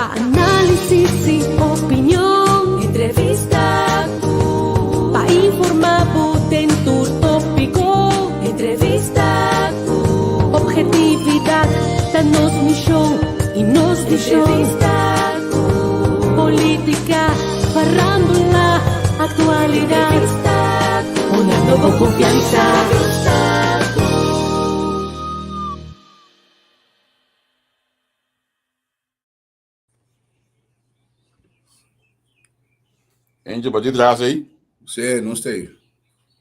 Pa análisis i opinion. Entrevista ku. Pa informá bo den tur tópiko. Entrevista ku. Objetividat ta nos mishon i nos vishon. Entrevista ku. Polítika, farándula, aktualidat. Entrevista ku. Honrando bo konfiansa. Entrevista ku. Angel, ba detrás aí? Sí, no stay.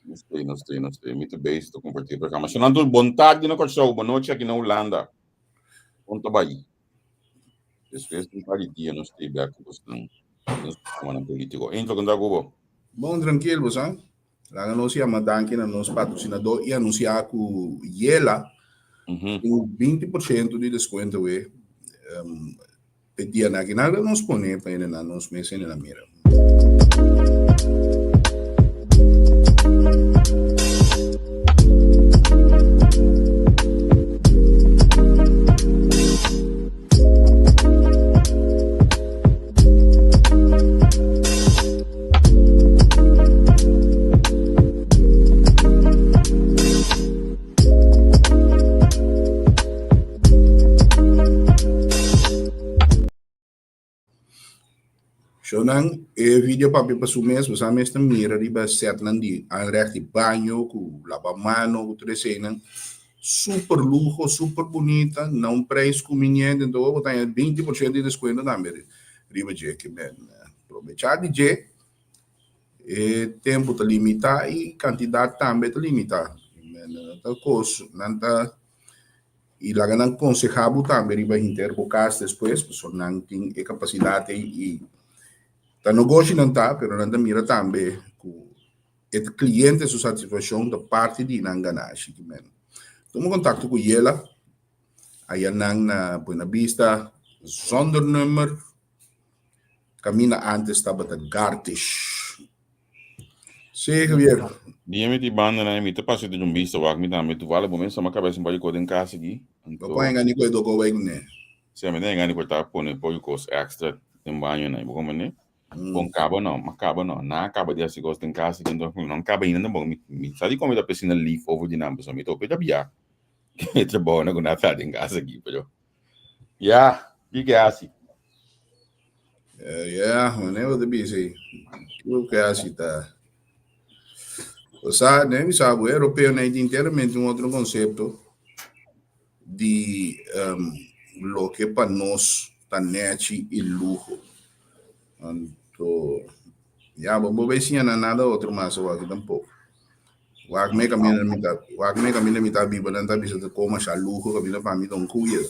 No stay, no stay, no stay. Mi te base te compartir programa. Shonanto, bon tarde na Kòrsou, bon noche aki na Hulanda. Kon ta bai? Despues di un par di dia nos stay back ku bosnan. Nos programanan polítiko. Angel, kon ta ku bo? Bon, trankil, bo sa. Laga nos yama danki na nos patrosinador i anunsiá ku Yela tin 20% di deskuento we e dianan aki. Nan nos pone pa hendenan nos mes hendenan mira. Shownan, e video papia pa su mes, bosa mes ta mira riba setnan di aanrecht di baño, ku labamano, ku tur eseinan. Super luho, super bunita, na un prijs conveniente, enton bo ta haña 20% di descuento tambe riba dje. Ke men probecha di dje, e tempo ta limita y cantidad tambe ta limita. Men ta cos, nan ta y laga nan conseha bo tambe riba henter bo cas despues, pasobra nan tin e capacidad ey y ta negoshi nan ta, pero nan ta mira tambe cu E cliente su satisfaccion ta parti di nan ganashi. Ki men tuma contacto cu Yela, aya nan na Buena Vista, zonder nummer, caminda antes tabata Gartish. Sí, Javier. Dia mi ti banda nan mi ta pasa di un bista wak mi tambe toevallig bo mes sama cabeza un par di cos den cas aki. Bo pon engani cu e doko bay cune. Sí, mi ta engani cu ta pone poco cos extra den baño nan, bo comprende? Bon kaba no, ma kaba no. Nan a kaba di hasi kos den kas aki, enton nan kaba ainda tampoco. Mi, mi sa di kon mi ta pesina leave over di nan, pasobra mi ta hopi rabiá e trabounan ku nan a traha den kas aki, pero ya, kiko e hasi? Ya, manera bo ta bisa ei, kiko ke hasi ta. Bo sa, den mi sa bo, e europeonan ei tin enteramente un otro konsepto di loke pa nos ta nechi i luho. Anto, ya, bo bo bay siña nan nada otro mas awor aki tampoco. Wak me caminda mi ta, wak me caminda mi ta biba nan ta bisa ta coma sha luho caminda pa mi ta un cuya.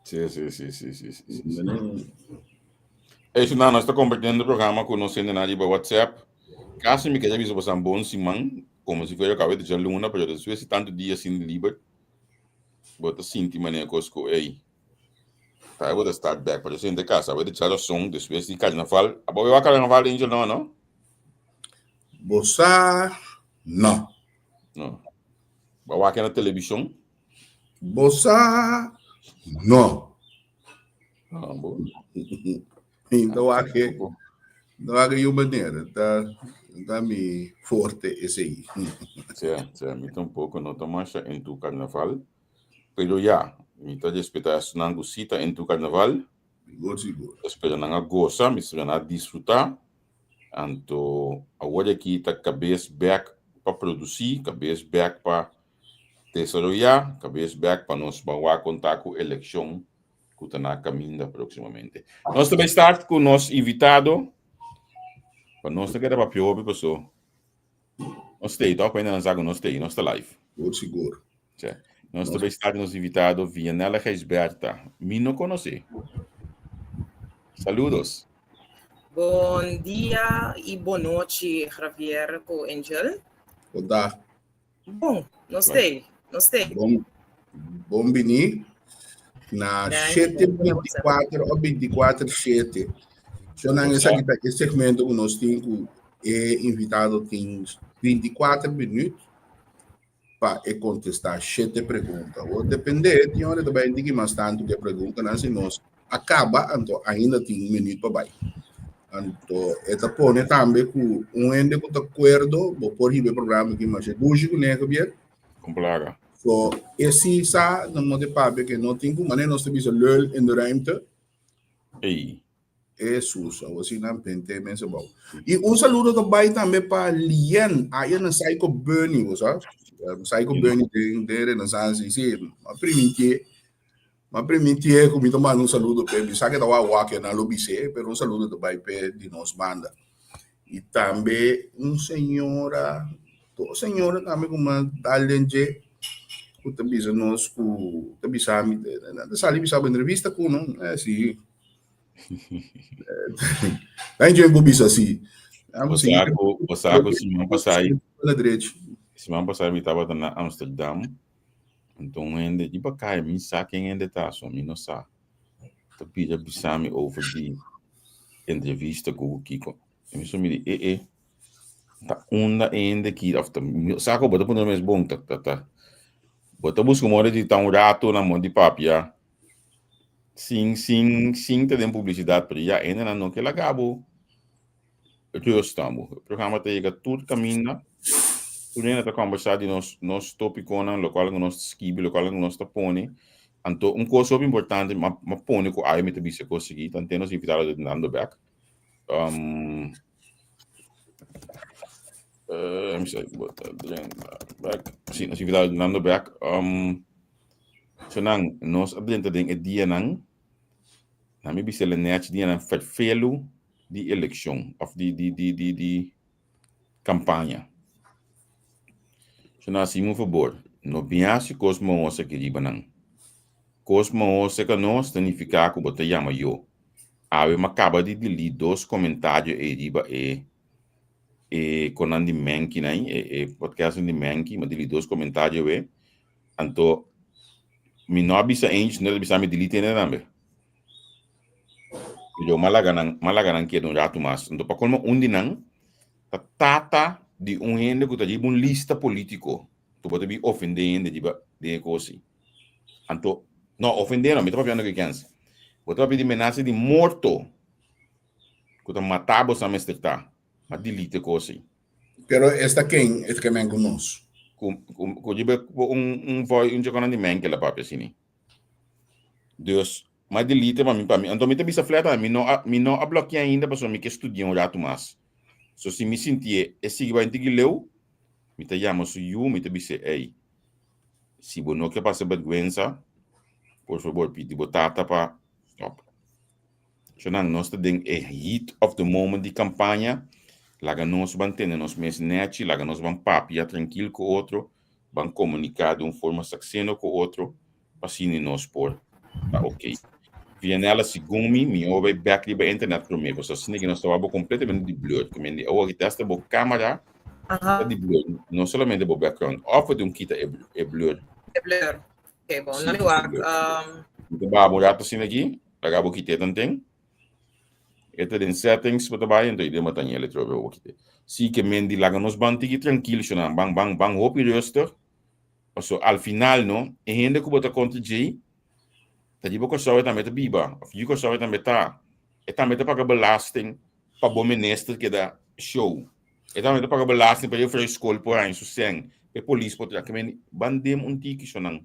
Sí, sí, sí, sí, sí, sí, sí, sí. Ey, su nan, nos ta compartiendo programa cu nos hendenan riba WhatsApp. Casi mi queria bisa bosan bon siman, como si fuera caba di djaluna, pero despues di tanto dia sin liber, bo ta sinti manera kos ku ey ta bo ta start back pero si casa bo ta echa rason despues di carnaval abo wak carnaval Angel no no Bo sa no. No. Bo wak na televishon? Bo sa no. Ah, bo. Mi ta wak e, ta wak e yu manera, ta, ta mi forte esei. Sí, sí, mi tampoco no ta masha into carnaval, pero ya, mi ta respeta esnan ku sí ta into carnaval. Sigur, sigur. Espera nan a gosa, mi espera nan a disfruta. Anto awor aki ta kabes bek pa produsí, kabes bek pa desaroyá, kabes bek pa nos ban wak konta ku elekshon ku ta na kaminda próksimamente. Nos ta bai start ku nos invitado. Pa nos ta keda papia hopi paso nos ta ei tòg, pa hende nan sa ku nos ta ei, nos ta live. Sigur, sigur. Tja. Nos ta bai start nos invitado Vianella Gijsbertha. Mi no konosé. Saludos. Bon dia i bon nochi Javier ku Angel. Bon dag. Bon, nos ta ei, nos ta ei. Bon, bon bini na 7:24 o 24:07. Shonan esaki ta e segmento ku nos tin ku e invitado tin 24 minuut pa e kontestá shete pregunta. Awor dependé, tin ora ta bai un tiki mas tantu ku e preguntanan si nos. a kaba anto ainda tin un minuut pa bai. Anto e ta pone tambe ku un hende ku ta kuerdo bo por hiba e programa aki masha dushi kuné Javier. Kon plaga. So e si sa nan no te papia ke no tin ku manera nos ta bisa lul in de ruimte. Ey. Hesus, awor si nan pente mes abou. I un saludo ta bai tambe pa Lien, aya na Psycho Bunny, bo sa? Psycho Bunny den den Renaissance, si, m'a primintié, m'a primintié ku mi ta manda un saludo p'e, mi sa ke ta wak wak nan lo bis'é, pero un saludo ta bai p'e di nos banda. I tambe un señora, dos señora tambe ku m'a dal den dje, ku ta bisa nos ku ta bisa mi, nan ta sali bisa bo entrevista ku no, eh si. Thank you, bisa si. Osako, Osako, siman pasá, siman pasá mi tabata na Amsterdam. Anto un hende, di bakaya, mi sa ken hende ta, so mi no sa. Ta pida bisa mi over di entrevista ku Kiko. I mi so mi di, e e, ta unda e hende ki, of ta, Osako, bo ta puntra mes bon, ta, ta, ta. Bo ta buska un modo di ta un rato na mon di papia. Sin, sin, sin ta den publisidat, pero ya hendenan no ke laga bo rust tambo. E programa ta yega tur kaminda, tur hende ta kombersá di nos, nos topikonan, lokual ku nos ta skibi, lokual ku nos ta pone. Anto un kos hopi importante m'a m'a pone ku awe mi ta bisa kos sigui, tante nos invitado ta dando bèk. Um, uh, mi sa bèk. Si, nos invitado ta dando bèk. Um, Sonan, nos a drenta den e dianan, na mi bisa Lenech, dianan ferfelu di elekshon òf di di di di di kampaña. Sonan, hasi mi un fabor, no bin hasi kos mahos aki riba nan. Kos mahos serka nos ta nifiká ku bo ta yama yo. Awe mi a kaba di delete dos komentario ei riba e e konan di Menki nan, e e podcastnan di Menki, mi a delete dos komentario awe. Anto mi no a bisa eens, no ta bisa mi delete hende tambe. Yo m'a laga nan, m'a laga nan keda un ratu mas. Anto pa colmo un di nan ta tata di un hende ku ta riba un lista politico. Anto bo ta bin ofende hende riba den e kos ei. Anto, no, ofende no, mi ta papiando ku kens. Bo ta papia di menasa di morto ku ta mata bo sa mester ta. M'a delete e kos ei. Pero esta ken e ta men ku nos? Ku ku ku riba un un voi un djakonan di men ke la papia asini. Dus m'a delete pa mi pa mi anto mi ta bisa flat mi no a mi no a blòkia ainda pasobra mi ke studia un ratu mas. So si mi sintié e sigui bai un tiki leu mi ta yama su yu mi ta bis'é ey si bo no ke pasa bèrgwensa por fabor pidi bo tata pa stòp. Shonnan, nos ta den e heat of the moment di kampaña, laga nos ban tene nos mes nèchi, laga nos ban papia trankil ku otro, ban komuniká di un forma sakseno ku otro, pa asina nos por ta okey. Vianella, segun mi, mihó bai bèk riba internet promé, pasobra asina ki nos ta wak bo kompletamente di blur. Ku men di awor ki tèsta bo kámara ta di blur, no solamente bo background, òf bo tin un kita e blur. E blur. Oké, bon, laat mi wak. Mi ta baha bo un rato asina aki. Laga bo kite tanten. E ta den settings bo ta bai enton i den bo ta ñele trobe bo kite. Si ke men di laga nos ban tiki trankil shonan ban ban ban hopi rustig paso al final no e hende ku bo ta kontra djei ta di bo Kòrsou e tambe ta biba òf yu Kòrsou e tambe ta e tambe ta paga belasting pa bo minister keda show e tambe ta paga belasting pa juffrouw skol por haña su sèn pa e polis por traha ke men ban dem un tiki shonan.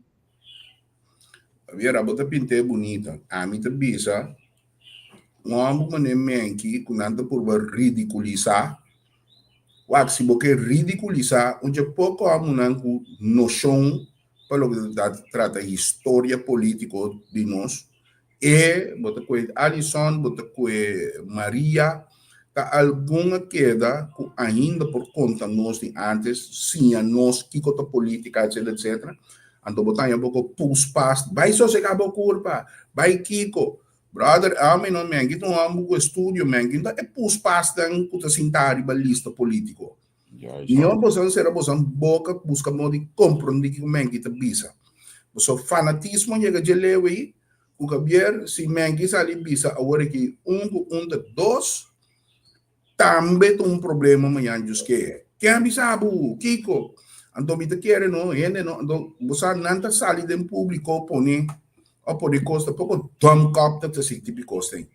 Javier, abo ta pint'é bunita. Ami ta bisa, un hòmber manera Menki ku nan ta purba ridikulisá. Wak, si bo ke ridikulisá un dje poko hòmbernan ku noshon pa loke ta trata historia polítiko di nos, E, bo ta kue Alison, bo ta kue Maria, ta algun a keda ku ainda por konta nos di antes, siña nos kiko ta politika, etcetera, etcetera. Anto bo ta haña poko puspas, bai sosegá bo kurpa, bai kiko. Brother, ami no, mi a kita un hòmber ku estudio, mi a kita e puspasnan ku ta sintá riba lista politiko. Mihó boso sera boso boka buska modo di komprondé kiko Menki ta bisa. Boso fanatismo yega dje leu ei ku Gabier si Menki sali bisa awor aki un ku un ta dos tambe ta un problema mañan djuske. Ken a bisa bo? Kiko? Anto mi ta kere no hende no anto bo sa nan ta sali den publiko pone. òf por di kos ta poko dòmkòp ta ta sinti pi kos ei.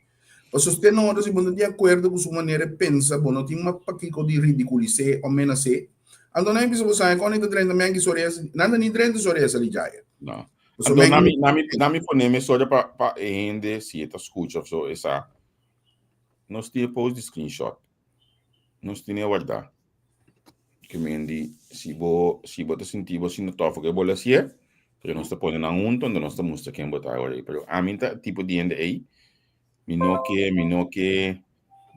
Pasobra si te nota si bo no ta di akuerdo ku su manera di pensa bo no tin mas pakiko di ridikulis'é òf menas'é. Anto nan a bisa bo sa kon nan ta drenta Mengi su orea nan ta ni drenta su orea sali djaya. No. Pasobra Anto Mengi nami nami nami pone mesora pa pa e hende si e ta skucha òf so e sa nos tin e post di screenshot. Nos tin e wardá. Ke men di si bo si bo ta sinti bo asina tòf ke bo lo hasié, pero nos ta pone nan huntu anto nos ta mustra ken bo ta awor ei. Pero ami ta tipo di hende ei, mi no ke mi no ke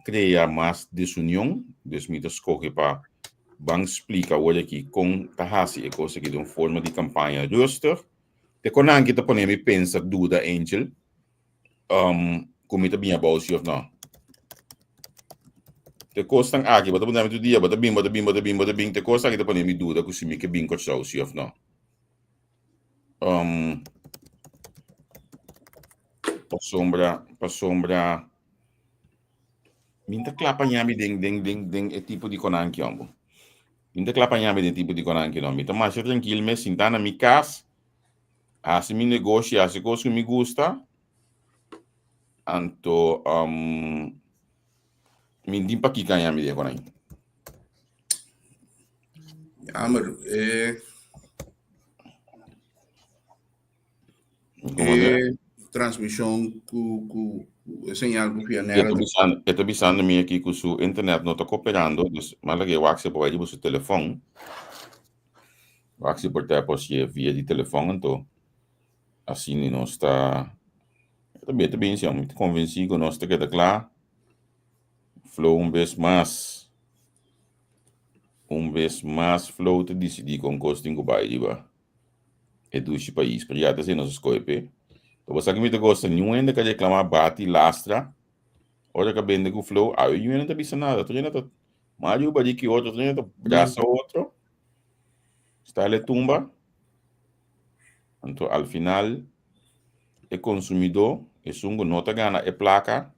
krea mas desunion, dus mi ta skohe pa ban splika awor aki kon ta hasi e kos aki den un forma di kampaña rustig. Te kon nan ki ta pone mi pensa duda Angel. Um, ku mi ta bin abou si of no. Te kosnan aki, bo ta pone mi tur dia, bo ta bin, bo ta bin, bo ta bin, bo ta bin, te kos aki ta pone mi duda ku si mi ke bin Kòrsou si of no. Um, pasobra, pasobra, mi ta kla pa ñami den, den, den, den e tipo di konanki, hombo. Mi ta kla pa ñami den tipo di konanki, no. Mi ta masha trankil mes, sintá na mi kas, Hasi mi negoshi, hasi kos ku mi gusta. Anto um, mi tin pa kika ña mi de konai. Jammer, eh, Como de? eh, transmishon ku ku ku e señal ku via E nera ta bisando, e ta bisando mi aki ku su internet no ta kooperando, dus m'a laga e wak si por bai riba su telefon. Wak si por ta por hacié via di telefon anto asina nos ta ta bien ta bien si mi ta convenci cu nos ta keda cla. Flow un bes mas un bes mas Flow ta dicidi con cos tin cu bay riba e dushi pais pero ya ta esey nos a scoge p'e. Bo sa cu mi ta gosta niun hende ka reclama bati lastra ora ka bende cu Flow awe niun hende ta bisa nada tur hende ta Mario bariki otro tur hende ta brasa otro. Style tumba. Anto al final e consumidó, esun ku no ta gana e plaka,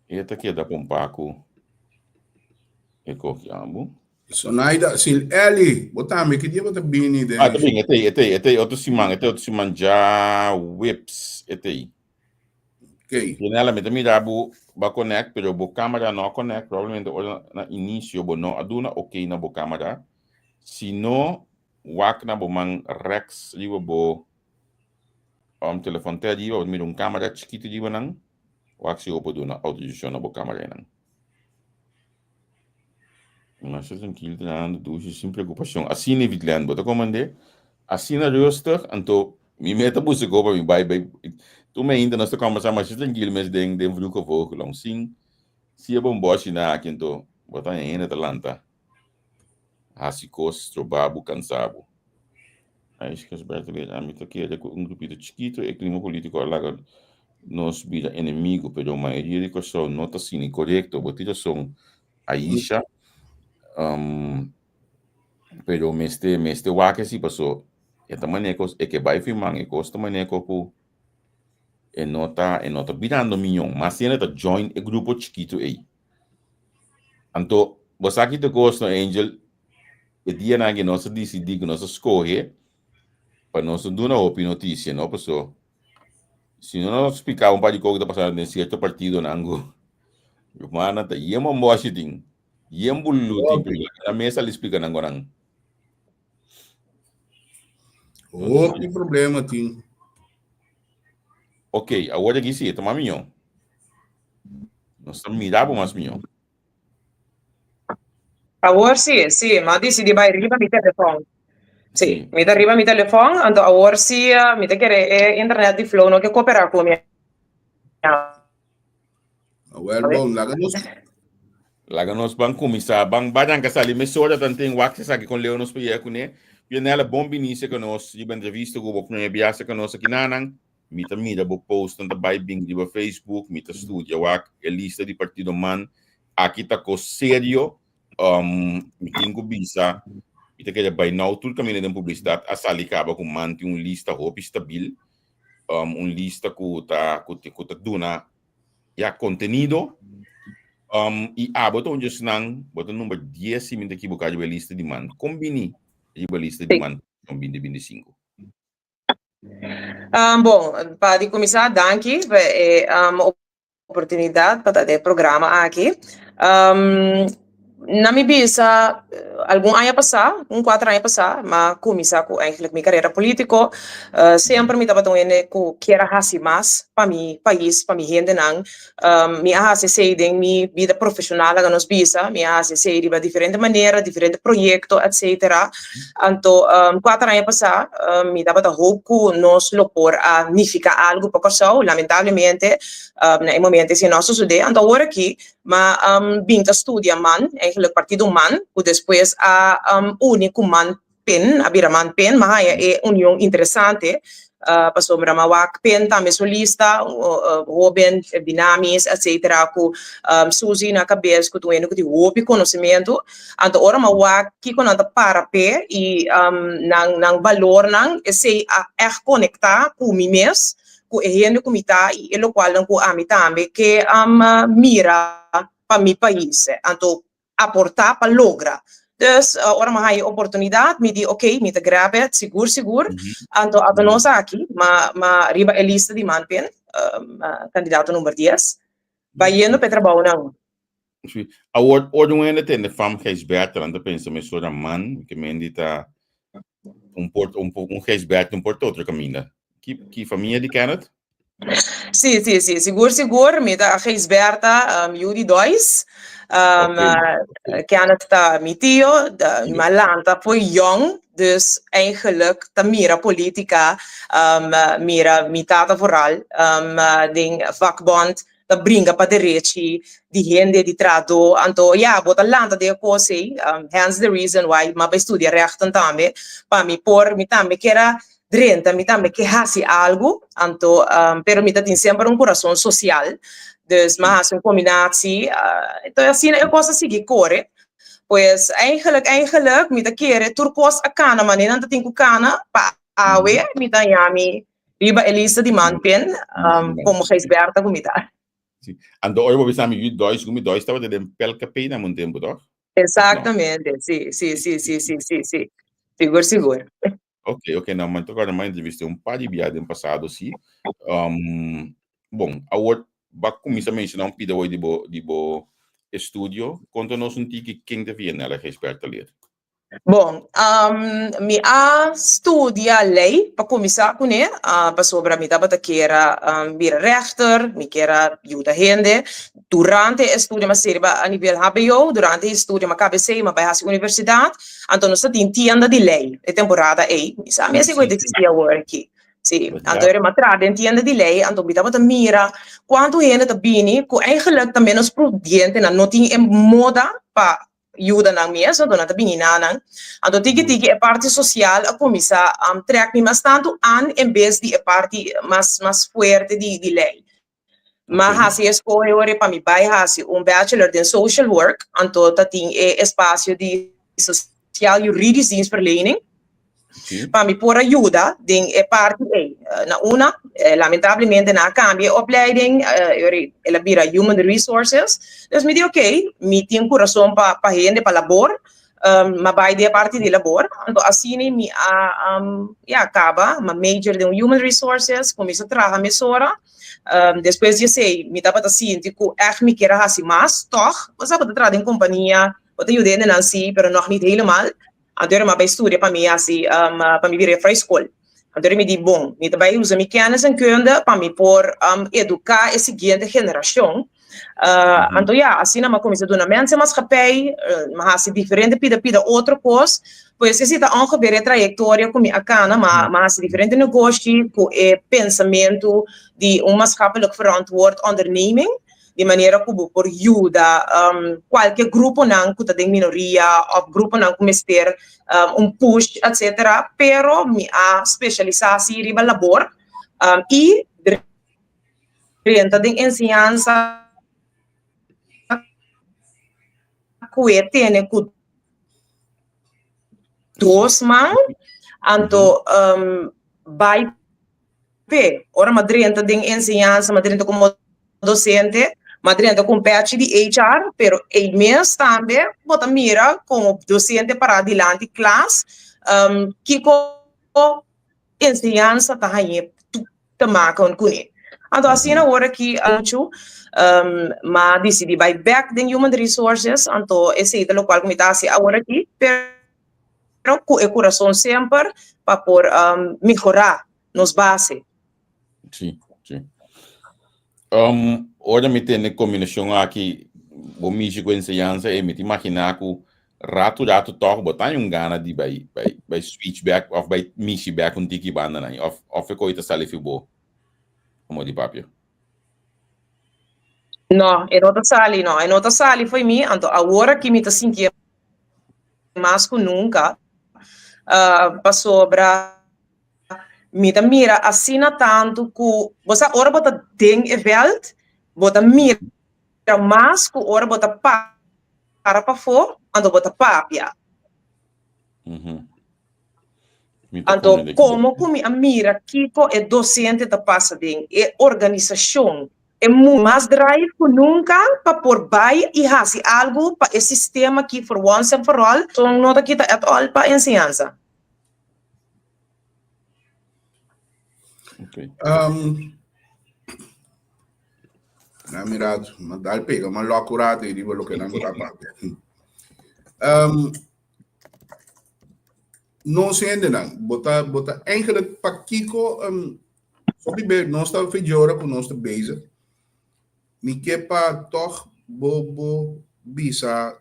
e ta keda pompá ku e koki ambu. Sonaida, Sil Eli, bo tambe ki dia bo ta bini den? Ah, ta bin, e ta ei, e ta ei, e ta ei otro siman, e ta ei otro siman djaweps, e ta ei. Ok. Janela, mi ta mira bo ba connect, pero bo camera no a connect. Probablemente ora na inicio bo no a duna ok na bo camera. Si no, wak na bo man rechts riba bo um, telefon te ariba, bo ta mira un camera chikito riba nan. Wak si bo por duna autorisacion na bo camera einan. Masha trankil trahando dushi sin preocupacion. Asina Vitlen, bo ta comand'é? Asina rustig, anto mi meta buska ko pa mi bai bai. Tur mi ainda nos ta combersa masha trankil mes den den Vroege Vogel. Sin si e bomboshi na aki anto bo ta haña hende ta lanta hasi kos stroba bo kansa bo. Aishka Bertolini, Ami ta kere ku un grupito chikito e klima politiko a laga nos bira enemigo, pero mayoria di Kòrsou no ta asina. Korekto, bo tin rason Aisha. Um, pero mester mester wak asi paso e ta manera kos e ke bai firman e kos ta manera ko ku e no ta e no ta birando miyon, mas hende ta join e grupo chikito ei. Anto, bo sa ki ta kos no, Angel? E dianan aki nos a disidí ku nos a skohe pa nos no duna hopi notisia, no? Paso si no nos splika un par di kos ku ta pasando den sierto partidonan ku rumannan ta yen bomboshi tin, yen bululu tin, pero laga nan mes sali splika nan ku nan. Hopi problema tin. Ok, awor aki si, e ta mas mihó. Nos ta mira bo mas mihó. Awor sí, sí, m'a disidí bai riba mi telefòn. Sí, mi ta riba mi telefòn, anto awor sí mi ta kere e internet di Flow no ke koperá ku mi. Awel bon, laga nos. Laga nos ban kuminsá, ban baran ka sali mesora tanten wak esaki kon leu nos por yega kuné. Pionela, bon bini serka nos riba entrevista ku bo promé biaha serka nos akinanan. Mi ta mira bo postnan ta bai bin riba Facebook, mi ta studia wak e lista di partido man. Aki ta kos serio. Um, mi tin ku bisa, mi ta kere bai nou tur kaminda den publisidat a sali kaba ku man tin un lista hopi stabil, um, un lista ku ta ku ku ta duna ya kontenido. Um, i abo ta un di esnan, bo ta number dies si mi ta ekiboká riba e lista di man. Kon bini riba lista di man 2025? Bon, pa di kuminsá, danki pa e oportunidat pa ta den e programa aki. Na mi bisa, algun aña pasá, un kuater aña pasá, m'a kuminsá ku eigenlijk mi karera polítiko. Semper mi tabata un hende ku kier a hasi mas pa mi pais, pa mi hendenan. Mi a hasi esei den mi bida profeshonal, laga nos bisa. Mi a hasi esei riba diferente manera, diferente proyekto, etsetera. Anto, kuater aña pasá, mi tabata hoop ku nos lo por a nifiká algu pa Kòrsou. Lamentablemente, na e momento esei no a sosodé. Anto awor aki, m'a bin ta studia man, eigenlijk partido man, ku despues a uni ku man Pen, a bira man Pen, m'a haña e union interesante, pasobra m'a wak Pen tambe su lista, hoben, dinamis, etcetera, ku Suzy na kabes ku ta un hende ku tin hopi konosementu. Anto ora m'a wak kiko nan ta para p'e i nan nan balornan, esei a ègt konektá ku mi mes, ku e hende ku mi ta i e lokualnan ku ami tambe ke mira pa mi pais. Anto aportá pa logra. Dus ora mi a haña e oportunidat mi di ok mi ta grab it sigur sigur. Anto ata nos aki ma ma riba e lista di manpen kandidato number dies bayendo pa e trabounan. Si. Awor ora un hende tende fam Gijsbertha nan ta pensa mesora man ke mendi ta un por un un Gijsbertha un por ta otro kaminda. Ki ki famia di Kenneth? Sí, sí, sí, sigur, sigur. Mi ta Gijsbertha, um, yu di Dois. Um, okay. uh, Kenneth ta mi tio, da, mi lanta foi jong, dus eigenlijk ta mira politica, um, mira mi tata vooral, um, den vakbond, ta bringa pa derechi di hende, di trahadó. Anto, ya, bo ta lanta den e kos ei, hence the reason why m'a bai studia rechten tambe, pa mi por, mi tambe kier a drenta, mi tambe ke hasi algu, anto, pero mi ta tin semper un kurason sosial, dus m'a hasi un kombinatie, enton asina e kos a sigui kore. Pues, eigenlijk, eigenlijk, mi ta kere tur kos a kana manera nan ta tin ku kana pa awe mi ta haña mi Riba e lista di manpen, komo Gijsbertha ku mi ta. Si. Anto ora bo bisa mi yu Dois, ku mi Dois tabata den PLKP na un tempu, toch? Exactamente, si, si, si, si, si, si, si. Sigur, sigur. Ok, ok, nou, mi ta kòrda mi a entrevist'é un par di bia den pasado, si. Bon, awor bo a kuminsá menshoná un pida hoy di bo, di bo estudio. Konta nos un tiki ken ta Vianella Gijsbertha Leer. Bon, mi a studia lei pa kuminsá kuné, pasobra mi tabata kier a bira rèchter, mi kier a yuda hende. Durante e estudio mi a sirba a nivel hbo, durante e estudio mi a kaba esei, mi a bai hasi universidat, anto nos ta tin tienda di lei e temporada ei. Mi sa mi a sigui ku e ta awor aki. Sí, anto mi a traha den tienda di lei, anto mi tabata mira kuantu hende ta bini ku eigenlijk ta ménos prudiente, nan no tin e moda pa yuda nan mes, anto nan ta bini na nan. Anto tiki tiki e parti sosial a kuminsá trèk mi mas tantu an en bes di e parti mas mas fuerte di di lei. M'a hasi e skohe ora pa mi bai hasi un bachelor den social work, anto ta tin e espasio di sociaal juridisch dienstverlening. Pa mi por a yuda den e parti ei. Na una, lamentablemente nan a cambia e opleiding, el a bira Human Resources. Dus mi di ok, mi tin curason pa pa hende, pa labor, m'a bai den e parti di labor. Anto asina mi a ya caba, m'a major den Human Resources, cuminsa traha mesora. Despues di esei mi tabata sinti cu echt mi kier a haci mas, tog, bo sa bo ta traha den compania, bo ta yuda hendenan si, pero nog niet helemaal. Anto mi a bai studia pa mi hasi pa mi bira jefrouw skol. Anto mi di bon, mi ta bai usa mi kennis en kunde pa mi por eduká e siguiente generashon. Anto ya, asina mi a kuminsá duna mensenmaatschappij, mi a hasi diferente pida pida otro kos. Pues esei ta ongeveer e trayektoria ku mi a kana. Mi a hasi diferente negoshi ku e pensamentu di un maatschappelijk verantwoord onderneming. Di manera ku bo por yuda kualke gruponan ku ta den minoria òf gruponan ku mester un push etsetera, pero mi a spesialisá si riba labor i drenta den enseñansa ku e tene ku dos man, anto bai P, Ora m'a drenta den enseñansa, m'a drenta komo dosente, m'a drenta ku un pèchi di HR, pero ei mes tambe bo ta mira komo dosente pará dilanti klas, kiko enseñansa ta hañ'é te maken kuné. Anto asina awor aki muchu m'a disidí bai bèk den Human Resources, anto esei ta lokual ku mi ta hasi awor aki, pero ku e kurason semper pa por mehorá nos base. Sí, sí. Ora mi tende kombinashon aki, bo mishi ku enseñansa e mi ta imaginá ku ratu ratu tòg bo ta un gana di bai bai bai switch bèk òf bai mishi bèk un tiki banda nan òf òf e koi ta sali fi bo komo di papia. No, e no ta sali no, e no ta sali fo'i mi, anto awor aki mi ta sintié mas ku nunka, pasobra Mi ta mira asina tantu ku bo sa ora bo ta den e vèlt, bo ta mira mas ku ora bo ta para pafó anto bo ta papia. Anto komo ku mi a mira kiko e dosente ta pasa den e organisashon, e mas drive ku nunka pa por bai i hasi algu pa e sistema aki for once and for all, no ta kita at all pa enseñansa. Okay. Um, na mira, ma dal pega, ma loko rato e riba loke nan ta papia. Um, nos hendenan, bota, bota eigenlijk pakiko, um, hopi be, nos ta fijora ku nos ta bezig. Mi ke pa toch bo bo bisa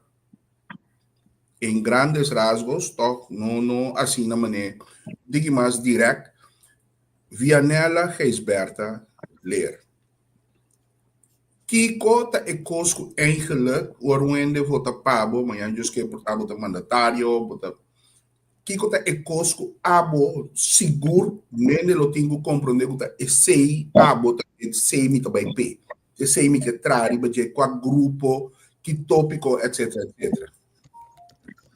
En grandes rasgos, tòg no no asina manera diki mas dirèkt, Vianella Gijsbertha Leer. Kiko ta e kos ku eigenlik ora un hende vota pa bo, mañana djos ke por ta bo ta mandatario, bo ta kiko ta e kos ku abo sigur hende lo tin ku komprondé ku ta esei abo ta esei mi ta bai p'e. Esei mi ke traha riba dje, kua grupo, ki tópiko, etcetera, etcetera.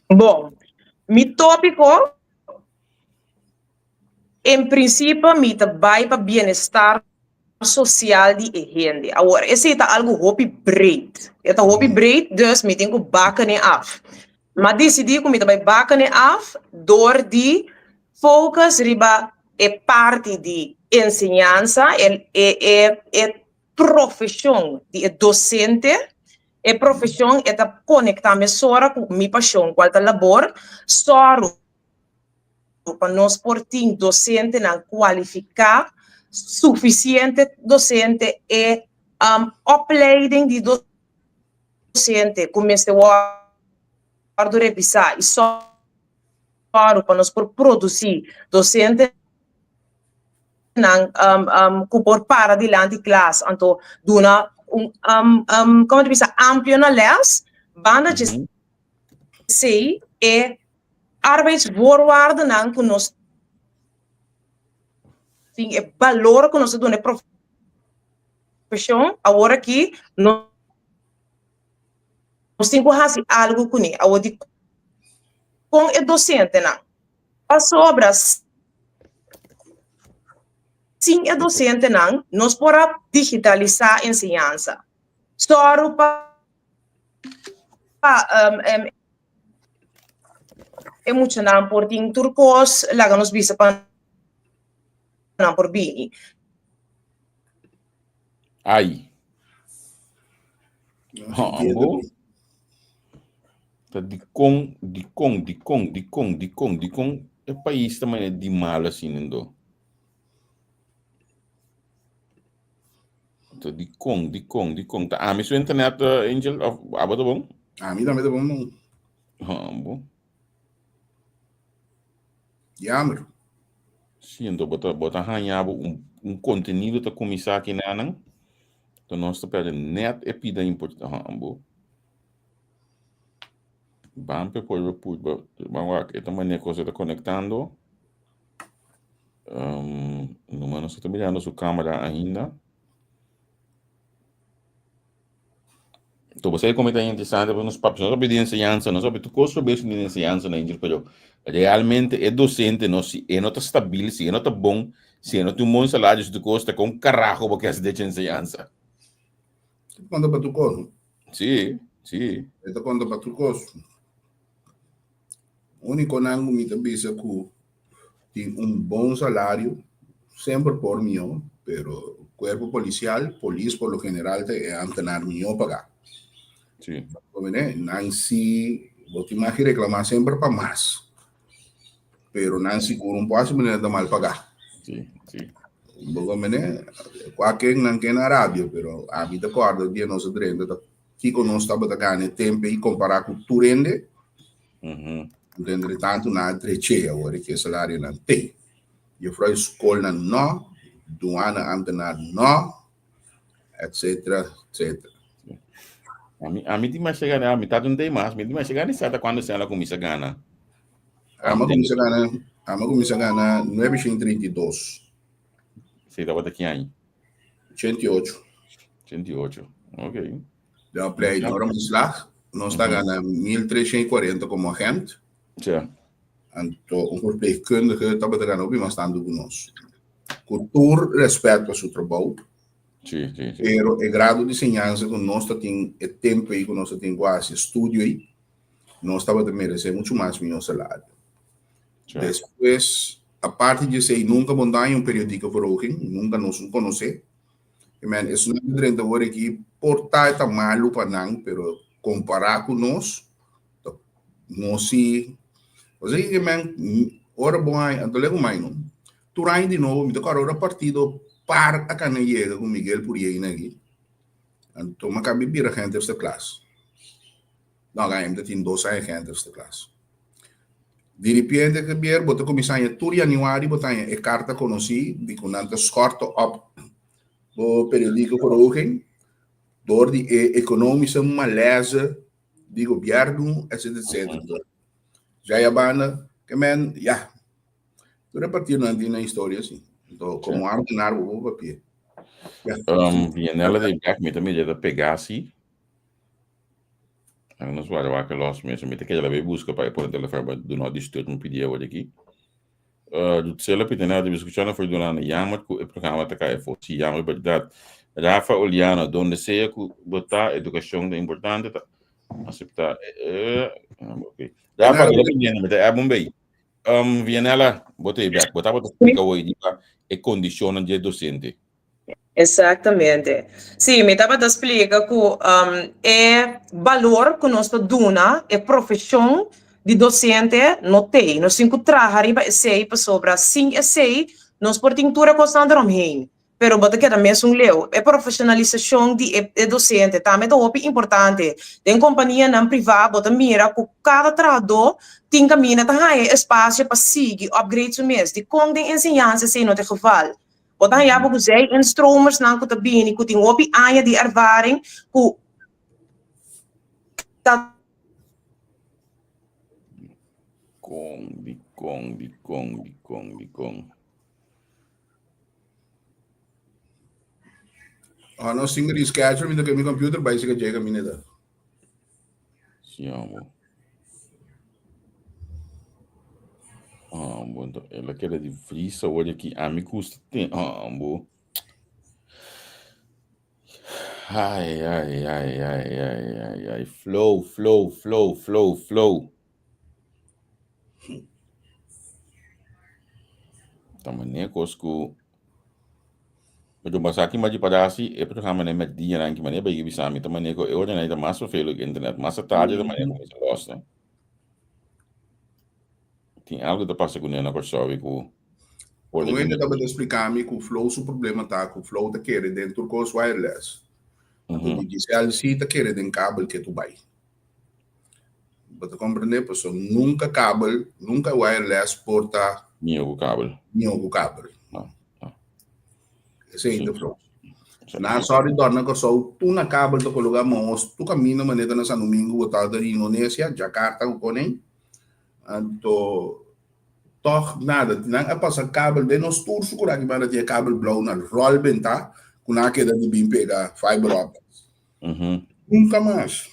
Bon, mi tópiko, en prinsipio mi ta bai pa bienestar sosial di e hende. Awor, esei ta algu hopi breed. E ta hopi breed, dus mi tin ku bakken e af. M'a disidí ku mi ta bai bakken e af dor di focus riba e parti di enseñansa, e e e profeshon di e dosente, e profeshon e ta konektá mesora ku mi pashon kual ta labor, sòru pa nos por tin dosentenan kualifiká, sufisiente dosente, e opleiding di dosente ku mester wòrdu revisá i sòru. Sòru pa nos por produsí dosentenan ku por para dilanti klas anto duna un komo ta bisa amplio na lès. Banda dje esei e arbeidsvoorwaardennan ku nos tin, e balor ku nos ta duna e profeshon awor aki nos tin ku hasi algu kuné. Awor di kon e dosentenan. Pasobra sin e dosentenan nos por a digitalisá enseñansa. Sòru pa e muchanan por tin tur kos, laga nos bisa pa nan por bini. Ai. Hambo. Ta dikon, dikon, dikon, dikon, dikon, dikon e pais ta manera di mal asina endo? Ta dikon, dikon, dikon. Ta ami su internet, eh, Angel, of abo ta bon? Ami tambe ta bon, man. Hambo. Jammer. Sí, ento bo ta, bo ta haña bo un, un contenido ta kuminsá aki nanan. Enton nos ta perde net e pida importante. Hambo. Ban pe por purba, ban wak, e ta manera cosa ta conectando. Um, numa nos ta mirando su cámara ainda. To você como está interesante, porque nos papis, nos de enseñanza, nos tu cosa bes de enseñanza na Angel, pero realmente e docente no si e no ta stabil, si e no ta bon, si e no tiene un buen salario, si tu cosa con carajo porque hace de enseñanza. Conta pa tu cosa. Sí, sí. E ta konta pa tur kos. Úniko nan ku mi ta bisa ku Tin un bon salario, semper por mihó, pero cuerpo policial, polis por lo general ta e ambtenaar mihó pagá. Sí. Nan si, bo tin mag di reclamá semper pa mas, pero nan sigur un por hasi manera ta mal pagá. Sí, sí. Bo comprende? Cualke nan ke na rabia, pero ami ta corda dia nos a drenta ta kiko nos tabata gana e tempo ei compará cu tur hende. Entre tanto nan a dreche awor e ke salarionan te. Juffrouw skolnan no, douane ambtenaar no, etcetera, etcetera. Ami, ami tin masha gana, ami ta un mas, mi tin masha gana sa ta cuando se la cuminsa gana. Ami cuminsa gana, ami cuminsa gana 932. Sí, tabata ki aña? 88. 88, ok. De opleiding ontslag, nos ta gana 1340 como agent. Ja. Anto un verpleegkundige tabata gana hopi mas tantu ku nos. Ku tur respet pa su trabou. Sí, sí, sí. Pero e grado di enseñansa ku nos ta tin e tempo ei ku nos ta tin ku hasi estudio ei, nos tabata merece mucho mas mihó salario. Ja. Despues, aparte di esei, nunca bo no haña un periodieke verhoging, nunca nos no konosé. Men, esnan ku drenta awor aki por ta e ta malu pa nan, pero kompará ku nos, nos si, osea ke men, ora bo haña, anto lego mai no, tur aña di nobo mi ta kòrda ora partido par a kana yega ku Miguel Puriena aki, anto mi a kaba di bira agente eerste klas. No, mi ta tin dos aña agente eerste klas. Di ripiente ke bier bo ta kuminsá haña tur yanüari bo ta haña e karta konosí di ku nan ta skòrta òp bo periodiko verhoging dor di e ekonomische malaise di gobièrnu etcetera etcetera. Djai a banda ke men ya tur e partidonan tin nan historia si. Anto komo ámtenar bo por papia. Ya. Vianella di bèk mi ta mira ta pegá si. Ang nos wara wak los mes. Mi ta keda la bay busca pa e pone telefon pa do not disturb mi pidi awor aki. Rutsela Pitanel ta bisa escuchando for Donana jammer cu e programa ta cae afo. Si jammer berdad. Rafa Oliano, donde sea cu bo ta, educacion ta importante, ta acepta. Ok. Rafa, keda pendiente, mi ta app un bay. Vianella, bo ta bek. Bo tabata explica hoy riba e condicionnan di e docente. Exactamente. Sí, mi tabata splika ku e balor ku nos ta duna e profeshon di dosente no t'ei. Nos tin ku traha riba esei pasobra sin esei nos por tin tur e kosnan eromheen, pero bo ta keda mesun leu. E profeshonalisashon di e dosente tambe ta hopi importante. Den kompanianan privá bo ta mira ku kada trahadó tin kaminda ta haña e espasio pa sigui upgrade su mes. Dikon den enseñansa esei no ta e geval? Bo ta haña bo ku zij instromersnan ku ta bini ku tin hopi aña di ervaring ku ta. Dikon, dikon, dikon, dikon, dikon. Oh, nos tin reschedule, mi ta ke mi computer bai si ka jega mi neta. Sí, amo. Ah, bueno, ela kere di vries awor aki. A mi gusta ten. Ah, bo. Ai, ai, ai, ai, ai, ai, ai. Flow, flow, flow, flow, flow. Ta manera kos ku Pero basa ki maji parasi e programa ne met dia nan ki manera bai bisa mi ta manera ku e ora nan ta mas vervelig internet mas tarde ta manera ku mi los no. Tin algo ta pasa ku ne na Kòrsou i ku Un hende tabata explica mi ku Flow su problema ta ku Flow ta kere den tur kos wireless. Anto Digicel si ta kere den kabel ke tu bai. Bo ta comprende? Pasobra nunca kabel, nunca wireless por ta Mihó ku kabel. Mihó ku kabel. Esei ta flow. Na sorry dor na Kòrsou tur na kabel ta kologá mahos tur kaminda manera ta na San Domingo bo ta den Indonesia, Jakarta ku konen. Anto tòg nada nan a pasa kabel den nos tur su kuraki banda tin e kabel blou na ròl bentá ku nan a keda di bin pega fiber optics. Nunka mas.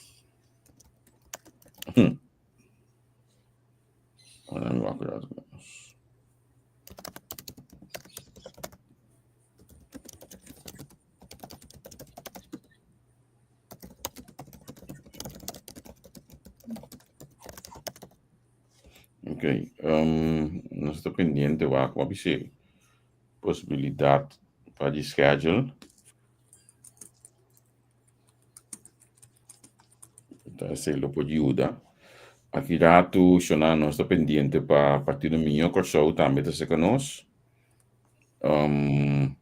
Ok, um, Nos ta pendiente wak, m'a bis'é posibilidat pa di schedule. Ta esei lo por yuda. Aki ratu, shona, nos ta pendiente pa Partido Mihó Kòrsou tambe ta seka nos. Um,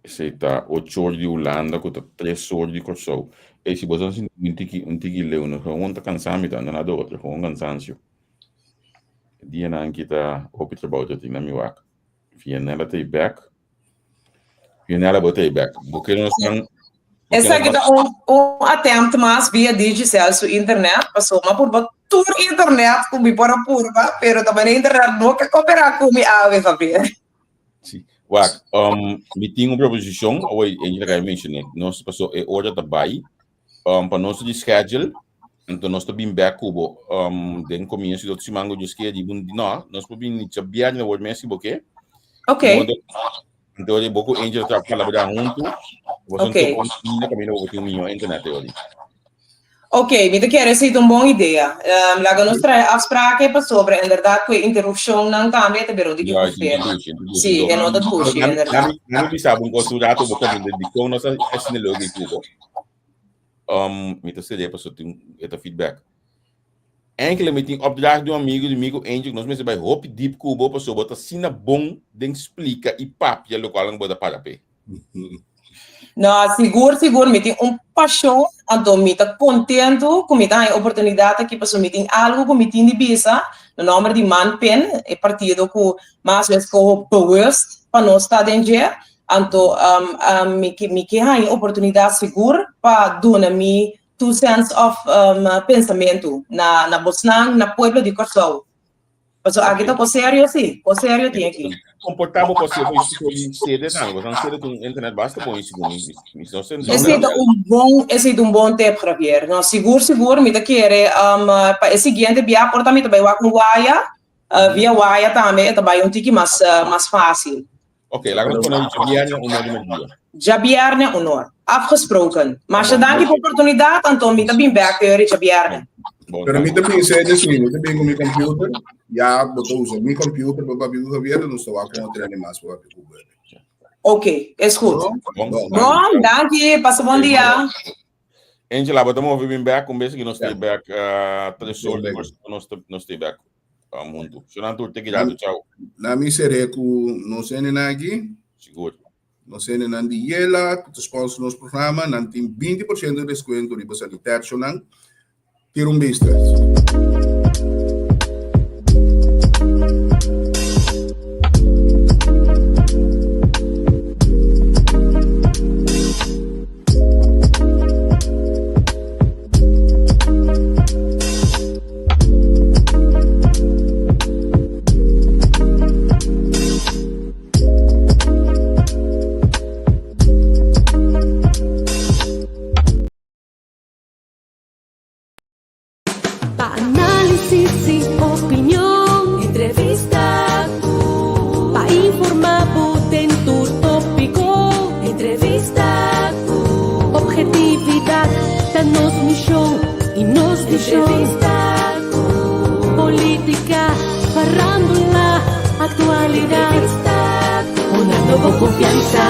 Esei ta ocho or di Hulanda ku ta tres or di Kòrsou. Ey, si boso a sinti un tiki un tiki leu, no gewoon ta kansá mi ta anda na dòkter, gewoon kansansio. E dianan aki ta hopi trabou ta tin na mi wak. Vianella ta ei bèk. Vianella bo ta ei bèk. Bo ke nos nan bo ke nos Esaki nan ta un un attempt mas via Digicel su internet, pasobra mi a purba tur internet ku mi por a purba, pero ta manera internet no ke koperá ku mi awe, Javier. Sí. Wak, um, mi tin un proposicion, awor e ta kai mencioné. Nos paso e ora ta bai, um, pa nos di schedule, entonces nos ta bin back kubo, um, den comienzo di otro siman ku Dios quiere, di bun, no, nos por bin dja biernes awor mes si bo ke. Ok. Modo, entonces bo ku Angel ta palabra huntu, bo son Ok. topa un kaminda kaminda bo tin un mihó internet e ora. Ok, mi ta kere esei ta un bon idea. Um, laga nos traha afspraken pasobra inderdaad ku e interrupcionnan tambe ta bira un tiki Ja, e vervelend. dushi, e dushi. Sí, e no ta dushi, Nami, inderdaad. nami, nami bisa bo un kos un rato bo kaminda dikon nos a asina leuk di kubo. Um, mi ta seria paso tin e ta feedback. Enkele mi tin opdracht di un amigo di mi ku Angel ku nos mester bai hopi diep kubo paso bo ta asina bon den splika i papia lokual bo ta para p'e. No, sigur, sigur, mi tin un pashon, anto mi ta kontentu ku mi ta haña e oportunidat aki pasobra mi tin algu ku mi tin di bisa na nòmber di ManPen, e partido ku mas mes koho bewust pa nos ta den dje. Anto mi ke mi ke haña e oportunidat sigur pa duna mi two cents of pensamentu na na bosnan, na pueblo di Kòrsou. Paso aki ta kos serio si, kos serio tin aki. Komportá bo kos serio i sede tambe, bo san sede ku internet basta bon i sigur mi mi no sende. Esei ta un bon, esei ta un bon tip Javier. No, sigur sigur mi ta kere um, pa e siguiente bia por ta mi ta bai wak un waya, uh, via waya tambe e ta bai un tiki mas uh, mas fácil. Ok, laga nos pone djabièrnè un or di merdia. Djabièrnè un or. Afgesproken. Masha danki pa oportunidat, anto mi ta bin bèk te ora djabièrnè. Bon, Pero mi danki. ta pensa e desi, mi ta bin ku mi computer, ya bo ta usa mi computer pa papia ku Javier, nos ta wak kon otro hende mas pa papia ku bo. Ok, is goed. Bon, Bon. danki. Bon, danki. Pasa bon dia. Angela, bo ta move bin bèk, un bes ki nos ta bèk, tres or, Bèk. nos ta nos ta bèk huntu. Shonan tur, te kidado, chao. Na mi seré ku nos hendenan aki. Sigur. Nos hendenan di Yela, ku ta sponsor nos programa, nan tin 20% di deskuento riba sanitationan. Tira un bista. Pa análisis i opinion, entrevista ku pa informá bo den tur tópiko, entrevista ku objetividat ta nos mishon i nos vishon, entrevista ku polítika, farándula, aktualidat, entrevista ku dunando bo konfiansa.